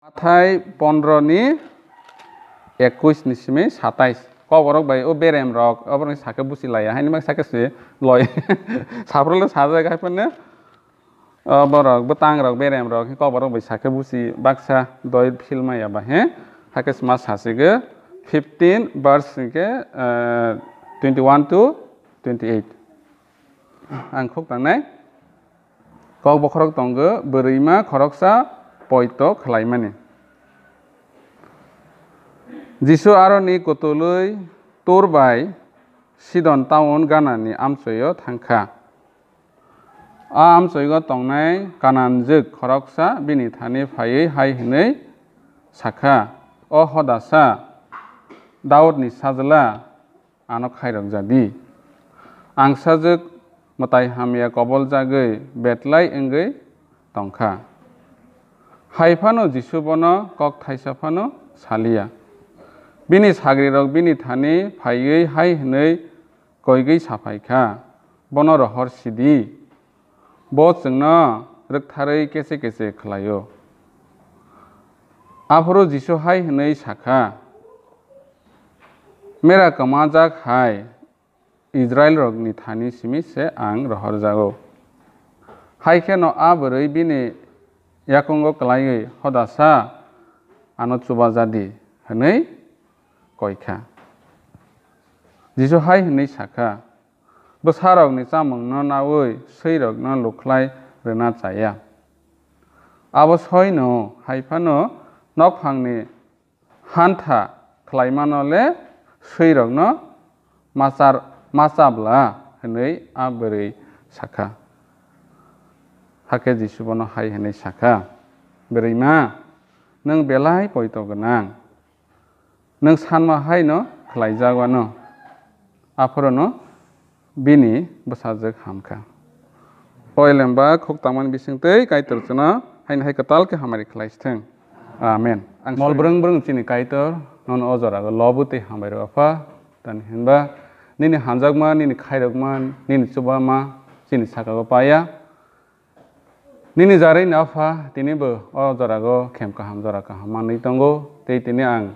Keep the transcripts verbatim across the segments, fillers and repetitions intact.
Mathai pondro ni ekush ni simi satais. Koborok bai o berem rok, oborok ni sake busi laya, haini mak sake se loi. Saprole sajak hai phane, o borok bwtang rok, berem rok, koborok bai sake busi baksa doi phil maya ba he. Hake sma sasige fifteen verse hingke, eh, twenty-one to twenty-eight. Ang khuk tangnai. Kok bokhorok tongo, bwrwima khoroksa poito khlaimani. Jisu aroni kutulwi Tur bai Sidon town ganani amchoio thangkha. A amchoigo tongnai Kananjwk khoroksa bini thani phaiwi hai hwnwi sakha, "O hodasa, Daudni sajla, ano khairok ja di. Ang sajwk mwtai hamya koboljagwi betlai wngwi tong kha." Hai phano Jisu bono kok thaisa phano sa liya. Bini sagrirok bini thani phaiwi hai hwnwi koigwi sa phai kha, "Bono rohor si di. Bo chwngno rwktharwi kese kese khlai-o." Aphuru Jisu hai hwnwi sa kha, "Mera kwmajak hai Israilrokni thani simi se ang rohorjago." Hai kheno a bwrwi bini yakungo klaiwi, "Hodasa, ano chuba ja di," hwnwi koi kha. Jisu hai hwnwi sa kha, "Bwsarokni chamungno naui swirokno lukhlai rwna cha ya. Abo soino hai phano nokphangni hantha khlaimano le swirokno machar-, machabla," hwnwi a bwrwi sa kha. Hakhe Jisu bono hai hwnwi sa kha, "Bwrwima, nwng belai poito gwnang. Nwng sanma haino khlaijago ano." Aphorono bini bwsajwk ham kha. O elemba khuk tangmani bisingtwi Kaitor chwngno haino hai kwtal khe hamari khlai sithwng. Amen. Ang mol bwrwng bwrwng chini Kaitor, nono o jorao lobu tei hambai rw Apha, tani hinba nini hamjakma, nini khairokma, nini chubama chini sakao paya. Nini jarwini Apha, tinibo o jorao khem kaham, jora kaham manwi tongo. Tei tini ang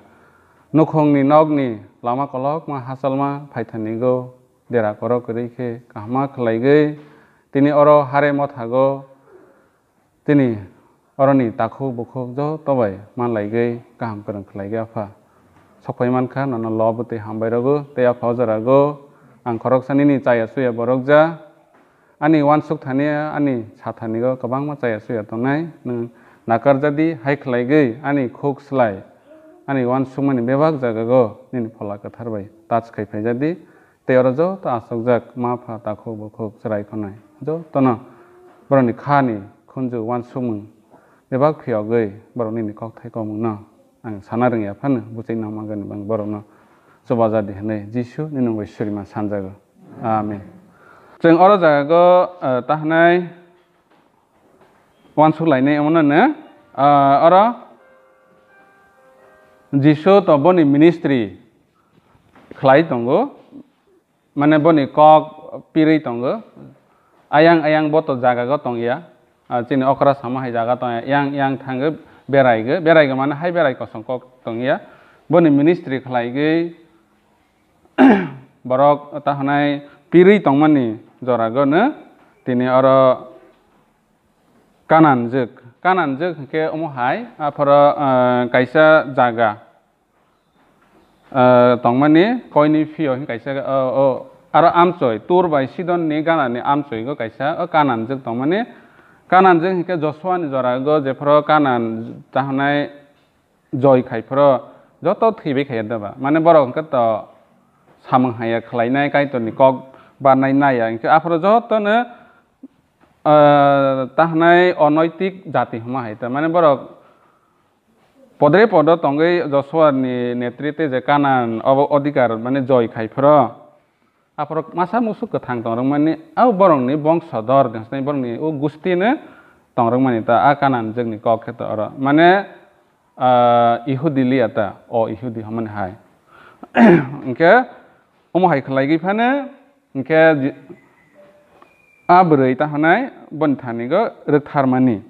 nukhungni nokni lama kolokma hachalma phaithanigo, dera korok kwrwi khe kaham ma khlaigwi, tini oro hare mothago, tini oroni takhuk bukhuk joto bai manlaigwi kaham kwrwng khlaigwi Apha. Sokphai mankha nono lobu tei hambai rwgo, tei Apha o jorao ang khoroksa nini chaya chuya borok ja. Ani uansuk thani, ani sa thani o kwbangma chaya chuya tongnai. Nwng nakar jadi, hai khlaigwi ani khuk slai, ani uansukmani bebak jagao nini Phola Kwthar bai touch khai phai jadi. Tei oro joto achukjak ma pha, takhuk bukhuk, chwrai khonai jotono borokni khani khunju uansukmung bebak phiyogwi borok nini kokthai komungno ang sana rwngya phano bwchwi nangmani bang borokno chubaja di hwnwi Jisu nini mungwi surima sanjago. Amen. Chwng oro jagao, eh, ta hwnai uansuk lainai omono no, eh, oro Jisu to boni ministry khlai tongo. Mane boni kok pirwi tongo. Ayang ayang bo to jaga go tongya. Ah, chini okra sama hai jaga tongya. Yang yang thango beraigo. Beraigo mane hai berai kosong kok tongya. Boni ministry khlaigwi borok ta hwnai pirwi tongmani jora go no tini oro Kanan jwk. Kanan jwk hwnkhe omo hai, aphoro, ah, kaisa jaga. Ah, tongmani koini phio hwn kaisa, ah, o, aro amchoi, Tur bai Sidon ni gana ni amchoi go kaisa, o Kanan jwk tongmani. Kanan jwk hwnkhe Joshua ni jora go, jephoro Kanan ta hwnai joi khai phoro joto thwibai khai da ba. Mane borok hwnkhe to samung haya khlainai, Kaitor ni kok barnai naiya. Hwnkhe aphoro joto no, ah, ta hwnai onoitik jati hwnma hai ta. Mane borok podre podo tongwi Joshua ni netritwe je Kanan obo odhikar mane joi khai phoro, aphoro masa musuk kwthang tong rwkmani, abo borokni bongsodor, borokni o gustino tong rwkmani ta a Kanan jwkni kok khe ta oro. Mane, ah, Ihudi liya ta, o Ihudi hwnmani hai. Hwnkhe omo hai khlaigwi phano, hwnkhe ji-, a bwrwi ta hwnai boni thani go rwktharmani.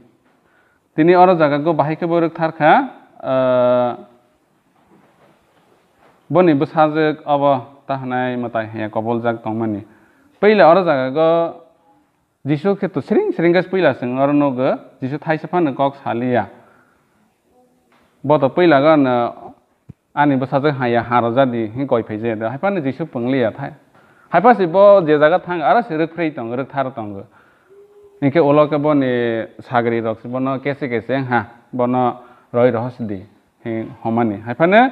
Tini oro jaga go bahai khe bo rwktharkha, ah, boni bwsajwk obo ta hwnai mwtai haya koboljak tongmani. Puila oro jaga go Jisu khe to siring siring khe puila chwng oro nugo, Jisu thaisa phano kok saliya. Bo to puila gano ani bwsajwk haya ha rwjadi hwnwi koi phai jaya do. Haiphano Jisu pwngliya thai. Haipha se bo je jaga thang aro se rwkphrwi tongo, rwkthar tongo. Hinkhe ulo khe boni sagri rok se bono kese kese wngha, bono roi rohor sidi hwnwi homani. Haiphano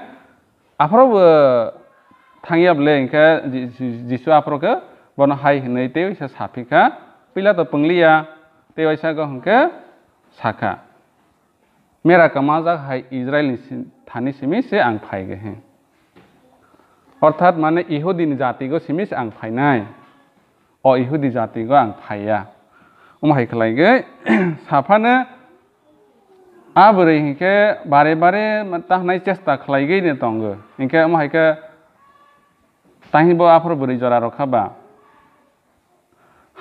aphuru bo thangya bwle hinkhe Ji-, Ji-, Jisu aphuru khe bono hai hwnwi tei waisa saphikha, Pilato pwngliya tei waisa go hinkhe sakha. Mera kwmajak hai Israilni si-, thani simi se ang phai khe, he. Orthat mane Ihudini jatigo simi se ang phainai. O Ihudi jatigo ang phaiya. Omo hai khlai khe saphano a bwrwi hinkhe bare bare ta hwnai chesta khlai gwi ne tongo. Hinkhe omo hai khe taibo aphuru bwrwi jora rokha ba.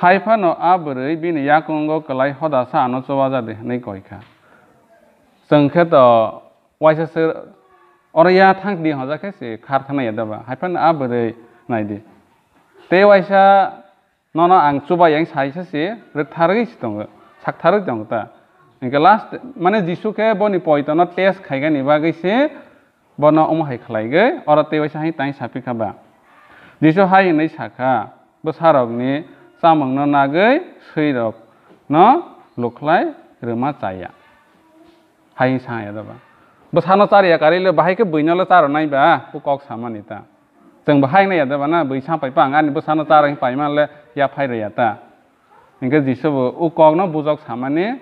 Hai phano a bwrwi bini yakungo kwlai hoda sa ano chubaja di hwnwi koi kha. Chwng khe to waisa se oro ya thang di hoja khe se khar thangna ya da ba. Hai phano a bwrwi nai di. Tei waisa nono ang chubai yang sai sa se rwktharwi se tongo, saktharwi tongo ta. Hinkhe last mane Jisu khe boni poitono test khaigani bagwi se bono omo hai khlaigwi, oro tei waisa hai tai sapikha ba. Jisu hai hwnwi sakha, "Bwsarokni chamungno nagwi swiirokno lukhlai rwma chaya." Hai hwnwi sa ya da ba. Bwsano chariya karwi le bahai khe buino le charo nai ba, o kok samani ta. Chwng bo hai nai ya da ba na, bui sa pai pa ang ani bwsano charo hwnwi paima le ya phai rwya ta. Hinkhe Jisu bo o kokno bujok samani,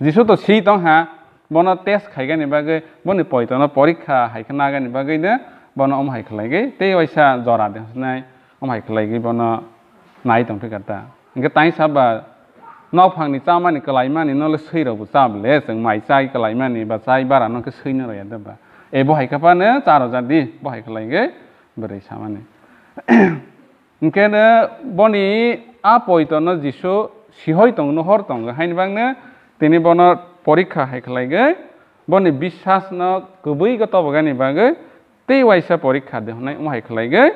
Jisu to si tong ha, bono test khaigani bagwi, boni poitono porikha hai khe nagani bagwi de, bono omo hai khlaigwi, tei waisa jora de hwnai, omo hai khlaigwi bono nai tong thika ta. Hinkhe tai sa ba, nokphangni chamani kwlaimani no le swi rok bo cha bole, chwng mai chai kwlaimani ba chai bara no khe swi no rwya de ba. E bo hai khe phano cha rw ja di, bo hai khlaigwi bwrwi samani. Hinkhe no boni a poitono Jisu sihoi tongo, nuhor tongo, haini bagno tini bono porikha hai khlaigwi, boni biswasno kwbwi khe tobogani bagwi tei waisa porikha de hwnai omo hai khlaigwi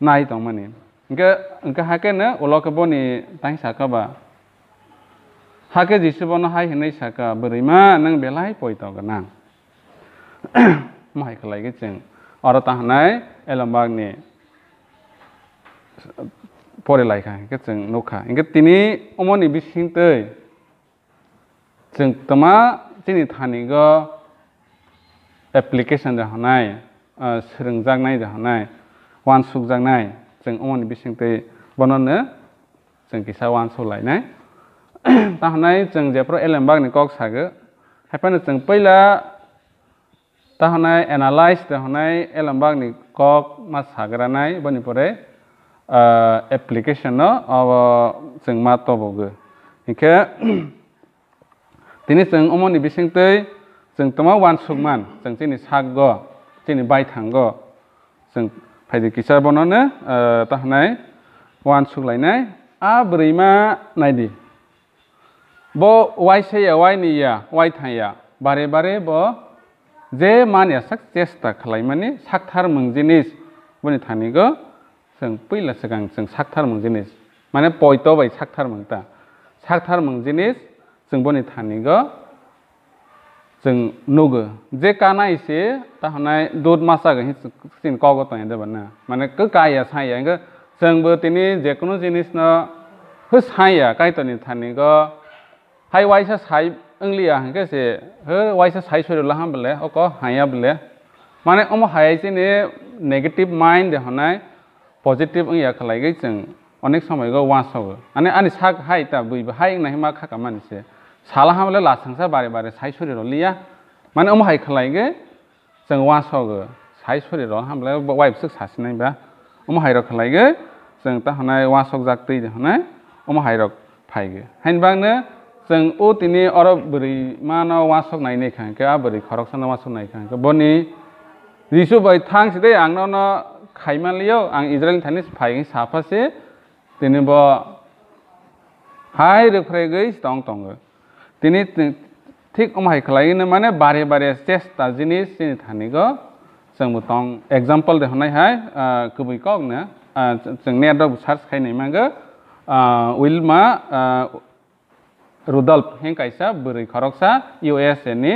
nai tongmani. Hinkhe, hinkhe hakhe no ulo khe boni tai sakha ba, hakhe Jisu bono hai hwnwi sakha, "Bwrwima, nwng belai poito gwnang." Omo hai khlaigwi chwng oro ta hwnai Elembakni pori lai kha, hinkhe chwng nuk kha. Hinkhe tini omoni bisingtwi chwng twma chini thanigo application de hwnai, ah, swrwngjaknai de hwnai, uansukjaknai, chwng omoni bisingtwi bonono chwng kisa uansuk lainai. Ta hwnai chwng jephru Elembakni kok sago, hai phano chwng puila ta hwnai analyze de hwnai Elembakni kok ma sagranai, boni pore, ah, application no abo chwng ma tobogo. Hinkhe tini chwng omoni bisingtwi chwng twma uansukman, chwng chini sakgo, chini baithango, chwng phaidi kisa bonono, ah, ta hwnai uansuk lainai, a bwrwima naidi. Bo uaisa ya, uaini ya, uaithang ya, bare bare bo je man ya sak chesta khlaimani sakthar mung jinis boni thanigo chwng puila swkang chwng sakthar mung jinis, mane poito bai sakthar mung ta, sakthar mung jinis chwng boni thanigo chwng nugo. Je kanai se ta hwnai dud masa ga hin chini kogo tong de bana. Mane kwkaya saya, hinkhe chwng bo tini je kunu jinis no hw saya Kaitorni thanigo. Hai waisa sai wngliya hinkhe se, hw waisa sai sori laham bole, oko haya bole. Mane omo hai chini negative mind de hwnai positive wngya khlaigwi chwng onek somoi go uansogo. Ani, ani sak hai ta bui bo hai wngna hima khaka mani se. Sala hamle lasangsa bare bare sai sori roliya. Mane omo hai khlaigwi chwng uansogo. Sai sori rol hamle bo wife swk sasinai ba. Omo hai rok khlaigwi chwng ta hwnai uansok jak twi de hwnai omo hai rok phai ge. Haini bagno chwng o tini oro bwrwi mano uansuk nai nai kha hwnkhe, a bwrwi khoroksa no uansuk nai kha hwnkhe, boni Jisu bai thang side ang nono khai manlio, ang Israel ni thani phai wng sapha se, tini bo hai rwphregwi tong tongo. Tini, Thik omo hai khlai no mane bare bare chesta jinis chini thani go chwng bo tong example de hwnai hai, ah, kubui kok no, ah, chwng net rok bo search khai nai mango, ah, Wilma, ah, Rudolph hing kaisa bwrwi khoroksa U S A ni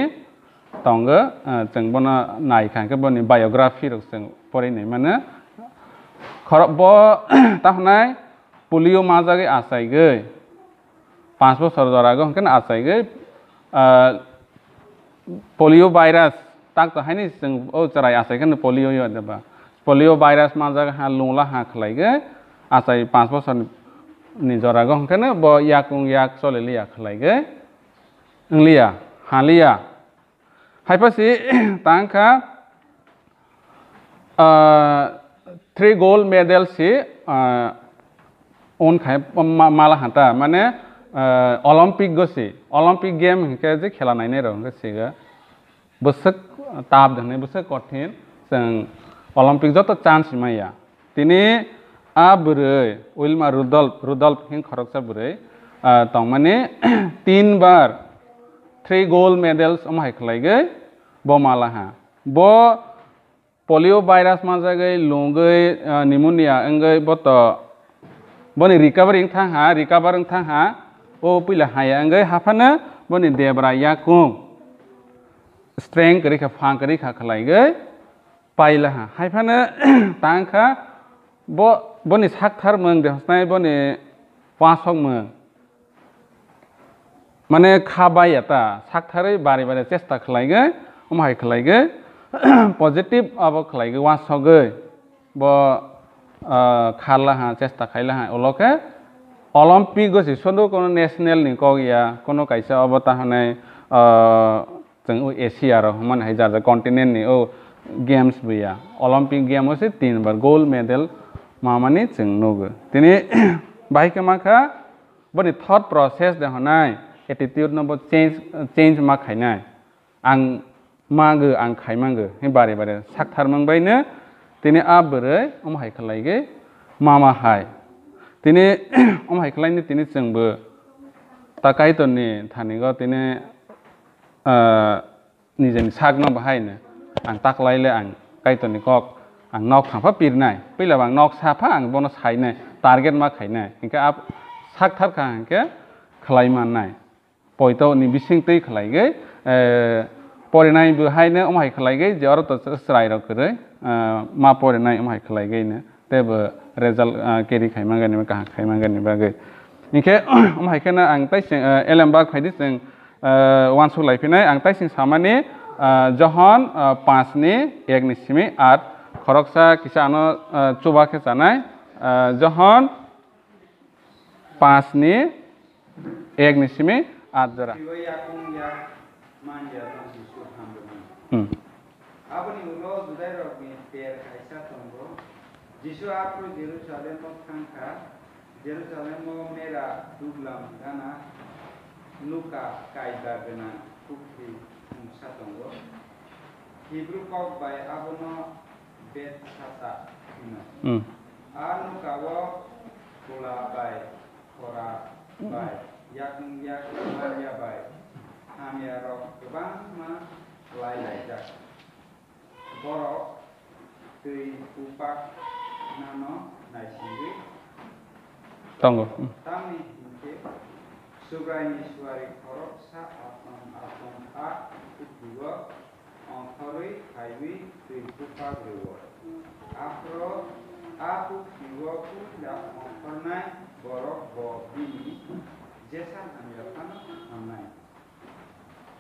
tongo, ah, chwng bono nai kha hwnkhe boni biography rok chwng porinai mano. Khorok bo ta hwnai polio majagwi achaigwi, panch bochor jora go hwnkhe achaigwi, ah, polio virus tak to haini chwng o chwrai achai kheno polio yo deba. Polio virus manjak ha lungla ha khlai ge achai panch bochor ni jora go hwnkhe bo yakung yak choli liya khlai ge wngliya, haliya. Haiphasi tang kha, ah, three gold medal si, ah, on khai ma-, mala hanta, mane, ah, Olympic go si, Olympic game hwnkhe je khela nainai rok hwnkhe siga bwswk tough de hwnwi, bwswk kothin, chwng Olympic joto chance maya. Tini a bwrwi Wilma Rudolph, Rudolph hing khoroksa bwrwi, ah, tongmani tin bar three gold medals omo hai khlaigwi bo mala ha. Bo polio virus manjagwi lungwi, ah, pneumonia wngwi bo to boni recovery wng thang ha, recover wng thang ha. O puila haya wngwi haphano boni debra yakung strength kwrwi kha, phang kwrwi kha khlaigwi paila ha. Haiphano tang kha bo, boni saktharmung de hosnai boni wasokmung. Mane kha bai ya ta, saktharwi bari bari chesta khlaigwi, omo hai khlaigwi, positive abo khlaigwi, wasogwi, bo, ah, kharla ha, chesta khaila ha, ulo khe Olympic go si sodo kono national ni kok ya, kono kaisa obo ta hwnwi, ah, chwng o Asia rok hwnmani hai jar jar continent ni o games bo ya, Olympic game o se tin bar gold medal mamani chwng nugo. Tini bahai khe ma kha, boni thought process de honai, attitude no bo change, change ma khainai. Ang mago, ang khai mango, he bare bare saktharmung bai no tini a bwrwi omo hai khlai ge mama hai. Tini omo hai khlai ni tini chwng bo ta Kaitor ni thani go tini, ah, nijeni sakno bahai no ang taklai le ang Kaitorni kok ang nok thangpha pirnai, puila bo ang nok sapha ang bono sainai, target ma khainai, hinkhe a sak thar kha hinkhe khlai mannai. Poito ni bising twi khlaigwi, eh, porinai bo haino omo hai khlaigwi je oro to chwrai rok kwrwi, eh, ma porinai omo hai khlaigwi no. Tei bo result, ah, carry khai mangani, kaham khai mangani bagwi. Hinkhe, omo hai kheno ang tei se, ah, elem bak phaidi chwng, ah, uansuk lai phinai. Ang tei se samani, ah, Johon, ah, panch ni ek ni simi aat, khoroksa kisa ano, ah, chuba khe chanai, ah, Johon panch ni ek ni simi aat jora. Twiwi yakung yak man ya no Jisu hamrwmani. Hmm. Aboni ulo Judairokni ter kaisa tongo. Jisu aphuru Jerusalemo thang kha. Jerusalemo mera duglam gana nuka kaiba gwnang pukhri mungsa tongo. Hibru kok bai abono Bethsata hino. Hmm. A nukao phola bai, khora bai, yakung yak, manya bai, hamya rok kwbangma lai laijak. Borok twi bupak nano naisingwi tongo. Tamni hinkhe Subraini suari khoroksa atom atom a pukhrio ongkhorwi phaiwi twi bupak rwo. Aphro a pukhrio puila ongkhornai borok bo bini jesa hamya phano hamnai.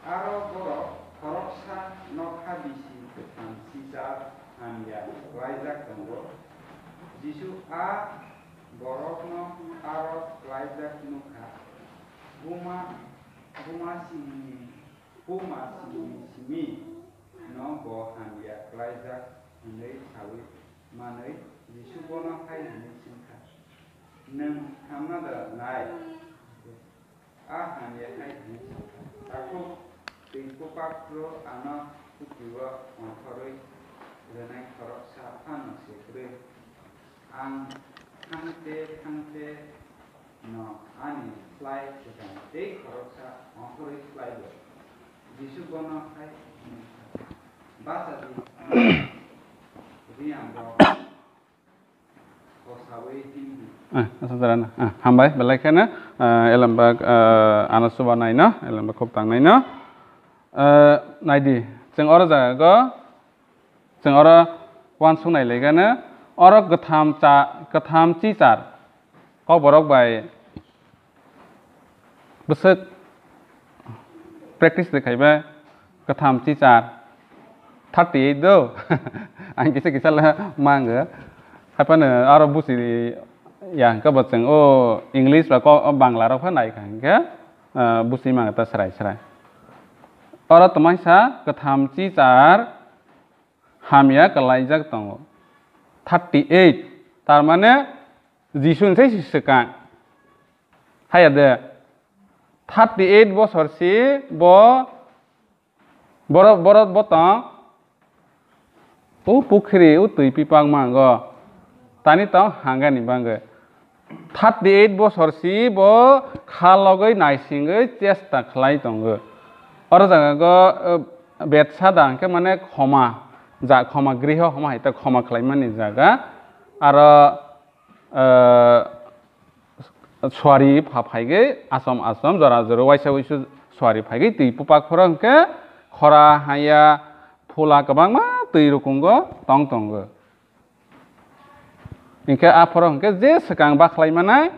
Aro borok khoroksa nokha bisi kwthang sichar hamya klaijak tongo. Jisu a borokno aro klaijak nukha. Buma, buma simi, buma simi simi no bo hamya klaijak hwnwi saui manwi Jisu bono hai hwnwi swngkha, "Nwng hamna da nai?" A hamya hai hwnwi sa kha, "Takhuk, twi kwpak phuru ano pukhrio ongkhorwi rwnai khoroksa phano se kwrwi. Ang thangte thangte no ani slai swkang tei khoroksa ongkhorwi slaibo." Jisu bono hai hwnwi sakha, "Bacha di, Riyang rok kosawi twi di." Ah, aswk jora na. Ah, hambai, belai kheno, ah, elembak, ah, ano chuba naino, elembak khuk tang naino. Ah, naidi, chwng oro jaga go, chwng oro uansuk nai lai gano, oro kwtham cha, kwtham chichar, kokborok bai bwswk practice de khaiba, kwtham chichar thirty eight do. Ang kisa kisa le mango. Haphano aro busi ya hwnkhe bo chwng o English ba ko-, o Bangla rok pha nai kha hwnkhe, ah, busi mango ta srai srai. Oro twmaisa kwtham chichar hamya kwlaijak tongo. Thirty eight, tar mane Jisuni sai swkang. Haya de, thirty eight bosor si bo, borok, borok bo tong, o pukhri, o twi pipak mango, tani tong hangani bangwi. Thirty eight bosor si bo kha logwi naisingwi chesta khlai tongo. Oro jaga go, eh, Bethsada hwnkhe mane khoma, ja khoma griho homa hai ta khoma khlaimani jaga. Aro, eh, suari pha phaigwi asom asom jora jora waisa waisu suari phaigwi twi pupak phoro hwnkhe khora haya phula kwbangma twi rukungo tong tongo. Hinkhe aphoro hinkhe je swkang bakhlai manai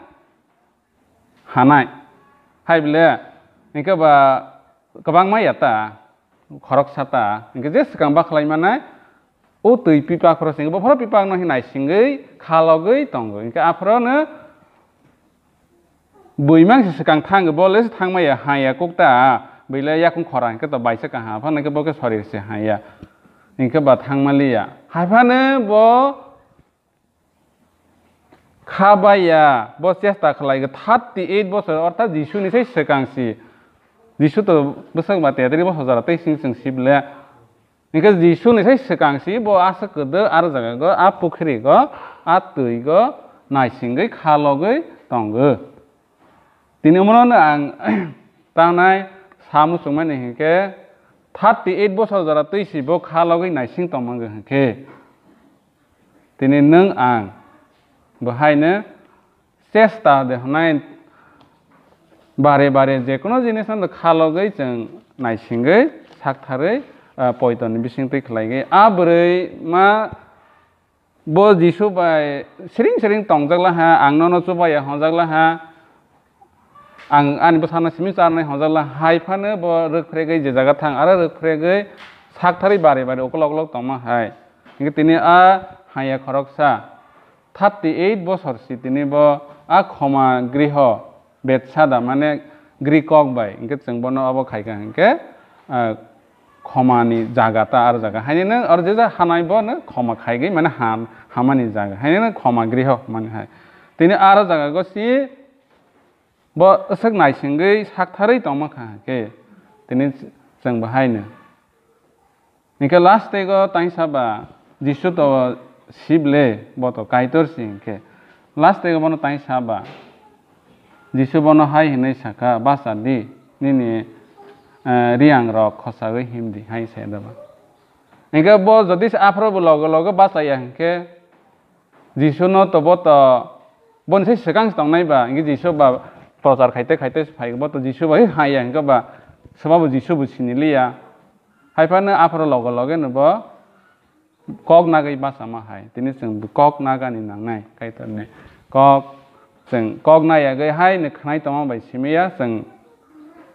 hanai. Hai bile, hinkhe ba kwbangma ya ta, khoroksa ta, hinkhe je swkang bakhlai manai, o twi pipak phoro singwi, bo phoro pipak no hinai singwi kha logwi tongo. Hinkhe aphoro no Buimang se swkang thang, bo le se thangmaya, haya kuk ta, bui le yakung khora, hinkhe to baisa kaham, haphano hinkhe bo khe sorir se haya, hinkhe ba thangmaliya. Haphano bo kha baiya, bo chesta khlai kha thirty eight bosor, orthat Jisu ni sai swkang si. Jisu to bwswk ba tetri bosor jora tei sing sing sib le. Hinkhe Jisu ni sai swkang si bo aswk kwdwk aro jaga go, a pukhri go, a twi go naisingwi kha logwi tongo. Tini omono no ang tangnai sa muchungmani hinkhe thirty eight bosor jora twi si bo kha logwi naising tongmani hinkhe. Tini nwng ang bo haino chesta de hwnai bare bare je kono jinis no kha logwi chwng naisingwi saktharwi, ah, poito ni bising twi khlaigwi. A bwrwi ma bo Jisu bai siring siring tongjak la ha, ang nono chubaiya hongjak la ha, ang ani bwsano simi charnai hongjak la ha, hai phano bo rwk phregwi je jaga thang, aro rwk phregwi saktharwi bare bare ukolok ukolok tongma hai. Hinkhe tini a haya khoroksa thirty eight bosor si tini bo a khoma griho Bethsada, mane gri kok bai, hinkhe chwng bono obo khaikha hinkhe, ah, khoma ni jaga ta aro jaga. Haini nwng aro je ja hanai bono khoma khaigwi, mane ham-, hamani jaga. Haini nwng khoma griho mani hai. Tini aro jaga go si bo aswk naisingwi saktharwi tongma kha hinkhe tini chwng bo haino. Hinkhe last tei go taisa ba Jisu to sib le, bo to Kaitor si hinkhe. Last tei go bono taisa ba Jisu bono hai hwnwi sakha, "Bacha di, nini, eh, riyang rok khosawi him di," hai sai da ba. Hinkhe bo jodi se aphuru bo loge loge bachaya hinkhe, Jisu no to bo to boni sai swkang se tongnai ba, hinkhe Jisu ba prochar khaite khaite phai, bo to Jisu ba hai ya hinkhe ba, swma bo Jisu bo sini liya. Hai phano aphuru loge loge no bo kok nagwi bachama hai. Tini chwng bo kok nagani nangnai, Kaitor ni kok, chwng kok nayagwi hai no khwnai tongma bai simi ya chwng.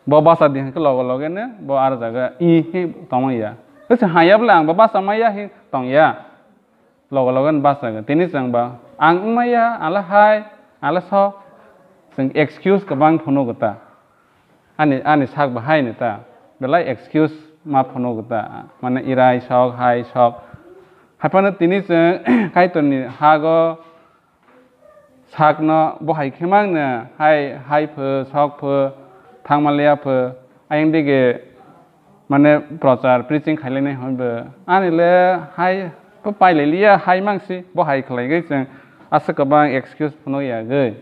Bo bacha di hinkhe loge loge no bo aro jaga i hi tongma ya. Chwng hai ya bole ang bo bachama ya hi tong ya. Loge loge no bachagwi. Tini chwng ba, ang wngmaya, ang le hai, ang le sok. Chwng excuse kwbang phunukgo ta. Ani, ani sak bo hai no ta. Belai excuse ma phunukgo ta. Mane irai sok, hai sok. Hai phano tini chwng Kaitorni hago sakno bo hai khe mang no, hai, hai pho, sok pho, thangma liya pho, ayang dige mane prochar, preaching khailai nai hwnba. Ani le hai pho pailai liya, hai mang si, bo hai khlai gwi chwng aswk kwbang excuse phano ya gwi.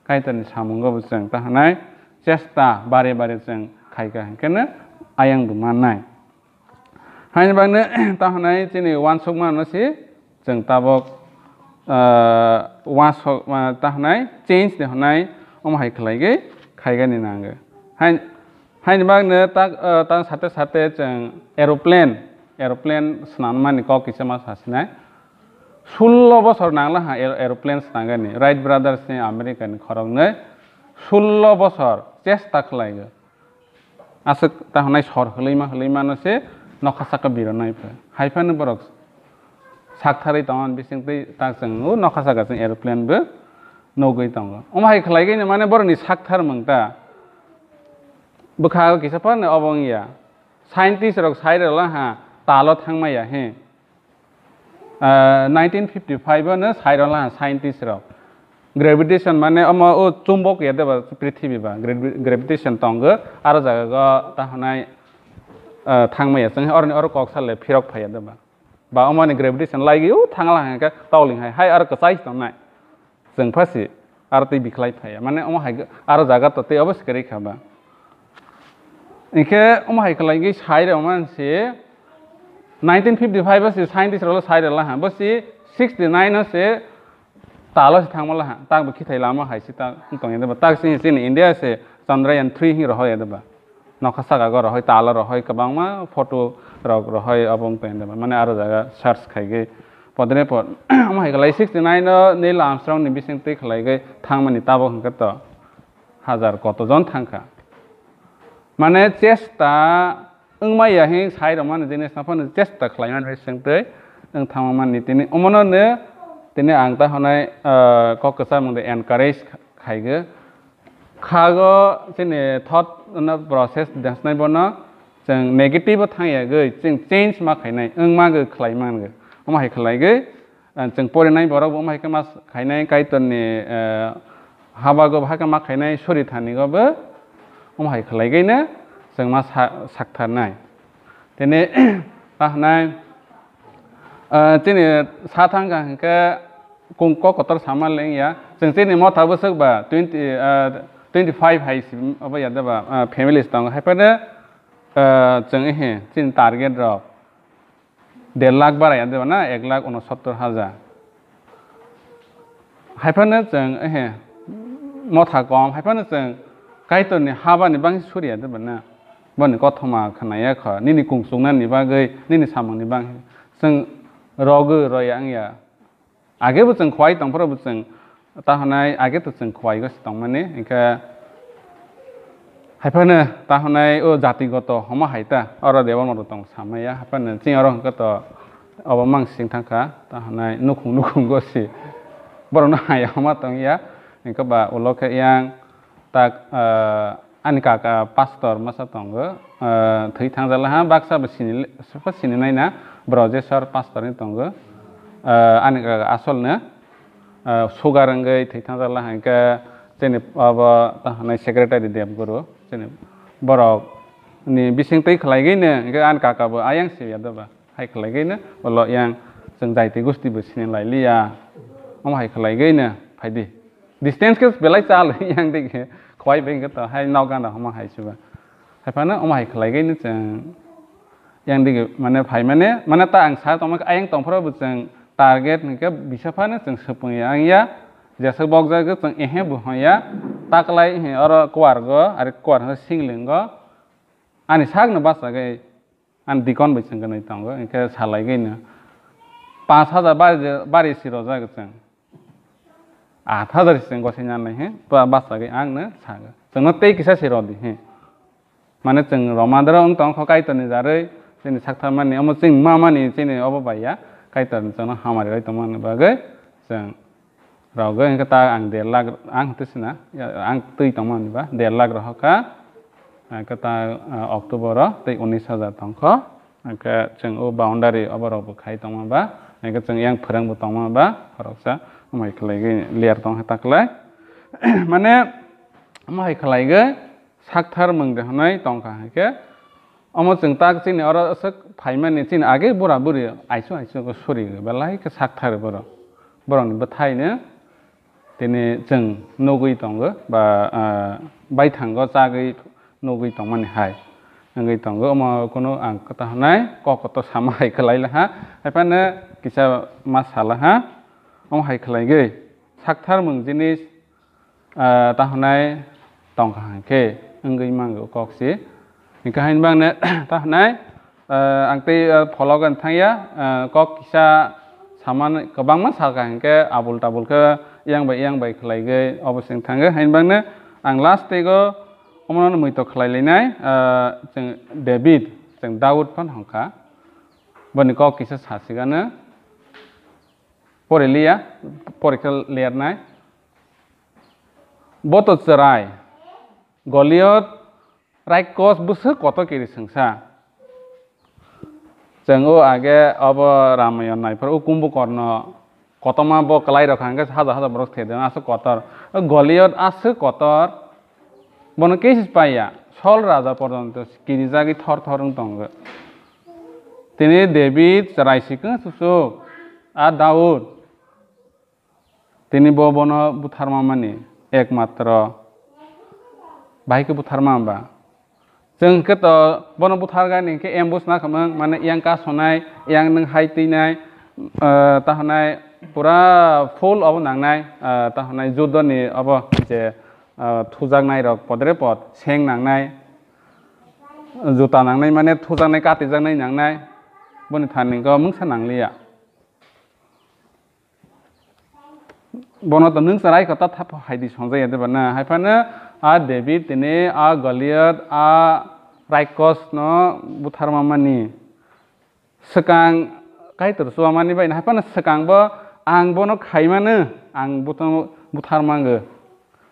Kaitor ni samung bo chwng ta hwnai chesta bare bare chwng khai kha, hinkhe no ayang bo mannai. Haini bagwi ta hwnai chini uansukma no se chwng tabok, ah, uansuk, ah, ta hwnai change de hwnai omo hai khlaigwi khaigani nango. Hai, haini bagwi tak, ah, tang sate sate chwng aeroplane, aeroplane swnamani kok kisa ma sasinai. Sullo bosor nangla ha aer-, aeroplane swnamgani. Wright Brothers ni America ni khoroknwi sullo bosor chesta khlaigo. Aswk ta hwnai sor hwlwi ma hwlwi mano se nokha saka biro nai pha. Hai phano borok sak tharwi tongmani bising twi tak chwng o nokha saka chwng aeroplane bo nugwi tongo. Omo hai khlaigwi no mane borokni sak tharmung ta. Bwkha o kisa phano obo wngya. Scientist rok sai rwla ha talo thangmaya he. Ah, nineteen fifty-five o no sai rwla scientist rok. Gravitation mane omo o chumbok ya deba prithibi ba gravi-, gravitation tongo aro jaga go ta hwnai, ah, thangmaya chwng oroni oro kok sale phirok phaiya deba. Ba omo ni gravitation laigi o thangla hangka tauling hai hai aro kwchai tongnai. Chwng phasi aro tei bikhlai phaiya. Mane omo hai aro jaga to tei obo swkari kha ba. Hinkhe omo hai khlaigwi sai rwma se nineteen fifty-five o se scientist rok sai rwla ha. Bo se sixty-nine o se talo se thangma la ha. Tak bo khithai lama hai se tak tong ya ba. Tak se chini India se Chandrayaan three hin rohor ya ba. Nokha saka go rohoi, talo rohoi, kwbangma photo rok rohoi, obo wng tong mane aro jaga search khaigwi podre pod. Omo hai khlai sixty-nine o Neil Armstrong ni bising twi khlaigwi thangmani tabok hwnkhe to hajar koto jon thangkha. Mane chesta wngmaya hin sai rok mani jinis no phano chesta khlai mani bising twi wng thangma mani tini omono no tini ang ta hwnai, ah, kok kwchar mung de encourage khaigwi. Khago chini thought no process desnai bono chwng negative o thang yagwi chwng change ma khainai wngma gwi khlai mangwi. Omo hai khlaigwi, ah, chwng porinai borok bo omo hai khe ma khainai Kaitorni, eh, habago bo hai khe ma khainai suri thani go bo omo hai khlaigwi no chwng ma sa-, saktharnai. Tini ta hwnai, ah, chini sa thang kha hwnkhe kung kok kotor sama leng ya. Chwng chini motha bwswk ba twenty, ah, twenty five hai si obo ya deba, ah, families tongo. Hai phano, ah, chwng ehe chini target rok der lakh bara ya deba na, ek lakh unosottor hajar. Hai phano chwng, ehe, motha kom, hai phano chwng Kaitorni habani bangsi suriya de bana. Boni kothoma khnaya kho, nini kung chuknani bagwi, nini samungni bangsi. Chwng rogwi roya wngya. Age bo chwng khwai tong phoro bo chwng ta hwnai, age to chwng khwai go se tongmani, hinkhe hai phano ta hwnai o jatigoto homa hai ta, oro Debbarma rok tong samaya, hai phano chini oro hwnkhe to obo mang sing thang kha, ta hwnai nukhung nukhung go se borokno hai homa tong ya, hinkhe ba ulo khe yang tak, ah, ani kaka pastor masa tongo, ah, thwi thangjak laha, baksa bo sini, sini nai na, Brojeshwar pastor ni tongo, ah, ani kaka asol no, ah, sugar wngwi thwi thangjak laha, hinkhe chini abo ta hwnai secretary Debguru, chini borok ni bising twi khlaigwi no, hinkhe ani kaka bo ayang se ya doba. Hai khlaigwi no ulo yang chwng jaiti gusti bo sini lai liya. Omo hai khlaigwi no phaidi. Distance khe belai chal yang dik khe khwai bai khe to hai nok gana homa hai suba. Hai phano omo hai khlaigwi no chwng yang dik mane phai mane, mane ta ang sa tongma ayang tong phoro bo chwng target hwnkhe bisa phano chwng swpung ya ang ya. Jesa bok jagwi chwng ehe bo hon ya. Taklai he oro kuar go, ari kuar ho singling go. Ani sak no bachagwi Ani dikon bai chwng gwnwi tongo, hinkhe salaigwino panch hajar bari, bari si rojak chwng. Aat hajar si chwng gosai nanai he, ba-, bachagwi ang no sago. Chwngno tei kisa si rodi he. Mane chwng romandra wng tong kho Kaitorni jarwi, chini saktharmani, omo chwng mamani chini obo bai ya, Kaitor chwngno hamari rwi tongmani bagwi chwng Rogwi hwnkhe ta ang der lakh, ang hwtwi sina, ya, ang twi tongmani ba der lakh rohor kha, hwnkhe ta, ah, October o tei unis hajar tong kho, hwnkhe chwng o boundary obo rok bo khai tongma ba, hwnkhe chwng yang phwrwng bo tongma ba, khoroksa, omo hai khlaigwi layer tong kha ta klai. Mane, omo hai khlaigwi, Sakthar mung de hwnwi tong kha, hai khe omo chwng tak chini oro aswk phaimani, chini age bura buri aisu aisu khe suri belai khe sakthar borok. Borokni bwthaino tini chwng nugwi tongo ba, ah, baithango chagwi nugwi tongmani hai. wngwi tongo. Omo kunu ang kwtal hwnai kok kotor sama hai khlai laha, hai phano kisa ma sa laha, omo hai khlaigwi sakthar mung jinis, ah, ta hwnai tong kha hwn khe wngwi mango kok se. Hwnkhe hain bangno ta hwnai, ah, ang tei, ah, pholo gan thangya, ah, kok kisa saman kwbangma sa kha hwn khe abul tabul khe yang bai yang bai khlaigwi obo se wng thango. Hain bangno ang last teigo omono muitok khlai lainai, ah, chwng David, chwng Daud phano hwn kha. Boni kok kisa sa sigano. Pori liya, pori khe lernai. Bo to chwrai. Goliot raikos bwswk kotor kiri swngsa. Chwng o age obo Ramayon naiphuru o Kumbukorno kotorma bo kwlai rok hwnkhe hajar hajar borok thedon aswk kotor. O Goliot aswk kotor. Bono kesi paiya. Sol raja porjonto kirijagwi thor thor wng tongo. Tini David chwrai sikung susuk. A Daud. Tini bo bono butharma mani ekmatro bahai khe butharma ba. Chwng khe to bono buthargani hwnkhe ambush na khamang, mane yang kasonai, yang nwng hai twinai, ah, tahonai pura full obo nangnai, ah, tahonai judoni obo je, ah, thujaknai rok podre pod seng nangnai, juta nangnai mane thujaknai katijaknai nangnai, boni thani go mungsa nangliya. Bono to nwng chwrai kho ta thap hai di songjaya de bana. Hai phano a David tini a Goliath a Raikos no butharma mani swkang Kaitor chuba mani bai hai phano swkang bo ang bono khai mano, ang buthar-, buthar mango.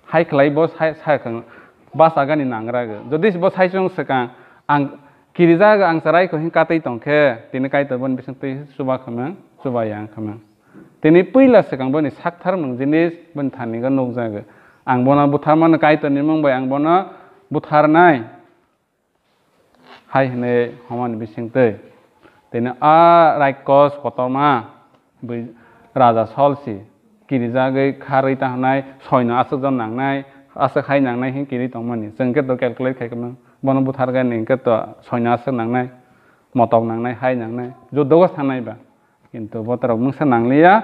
Hai khlai bo sai, sai khang basa gani nangra go. Jodi bo sai chung swkang ang kirija go ang chwrai kho hin katwi tong khe tini Kaitor boni bising twi chuba khamang, chuba yang khamang. Tini puila swkang boni sakthar mung jinis boni thani go nukjago. Ang bono butharmano Kaitorni mung bai ang bono butharnai hai hwnwi homani bising twi. Tini a Raikos kotorma bui Raja Sol si kirijagwi kharwi ta hwnai soino aswk jon nangnai, aswk hai nangnai hin kiri tongmani. Chwng khe to calculate khai khe bono buthargani hwnkhe to soino aswk nangnai, motok nangnai, hai nangnai, juddo go sanai ba. Kintu botorok mungsa nangliya.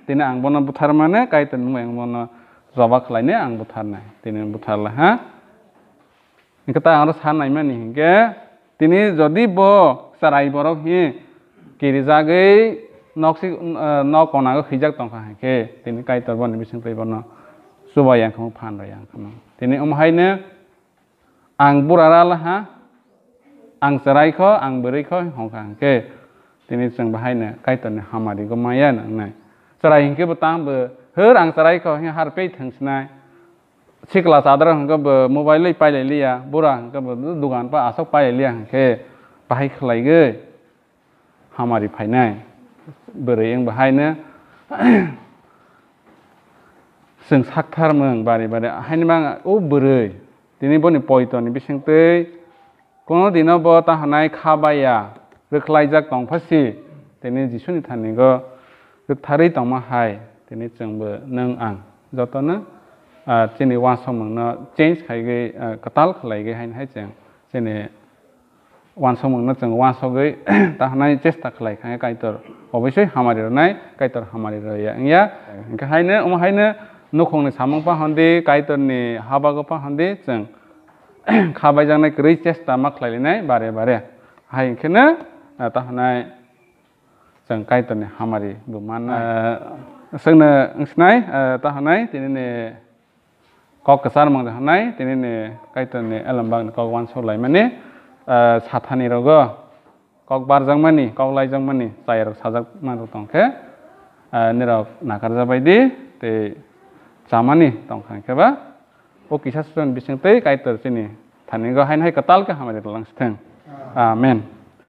Tini ang bono butharmano Kaitorni mung bai ang bono joba khlainai ang butharnai. Tini buthar lai ha. Hingke ta ang oro sa naimani hingke tini jodi bo chwrai borok hi kirijagwi nok si, eh, nok konago khijak tongkha hingke tini Kaitor boni bising twi bono chuba yang khamung phan rw yang khamung. Tini omo haino Ang bura rala ha, ang chwrai kho, ang bwrwi kho, hongkha hwnkhe, tini chwng bahaino Kaitorni hamari go maya nangnai. Chwrai hwnkhe bo tang bo, hwr ang chwrai kho, hwnkhe har pei thwngsinai. Sikla chadra hwnkhe bo mobile bai pailai liya, bura hwnkhe bo dugan pa aswk pailai liya hwnkhe, bahai khlaigwi. Hamari phainai. Bwrwi wng bahaino chwng sakthar mung bari bari. Haini mang o bwrwi. Tini boni poitoni bisingtwi kono dino bo ta hwnai kha baya rwkhlaijak tong phasi. Tini Jisuni thanigo rwktharwi tongma hai. Tini chwngbo nwng ang jotono, ah, chini uansukmungno change khaigwi, ah, kwtal khlaigwi haini hai chwng chini uansukmungno chwng uansugwi ta hwnai chesta khlai kha Kaitor obosoi hamari rwnai, Kaitor hamari rwya wngya. Hwnkhe haino, omo haino nukhungni samung pa hwndi, Kaitorni habago pa hwndi, chwng kha baijaknai kwrwi chesta ma khlai linai bare bare. Hai hwnkhe no, ah, ta hwnai chwng Kaitorni hamari bo mannai. Ah, chwngno wngsnai, ah, ta hwnai tinini Kok kwchar mangja hwnai, tini ni Kaitor ni elembak ni kok uansuk laimani, ah, sathani rogo kok barjakmani, kok laijakmani, chayarok sajak manrok tong khe, ah, nirok nakarjak bai di, tei chamani tong kha khe ba, o kisa sujoni bising tei Kaitor chini thani go haino hai kwtal khe hamari rwlang sithwng. Amen.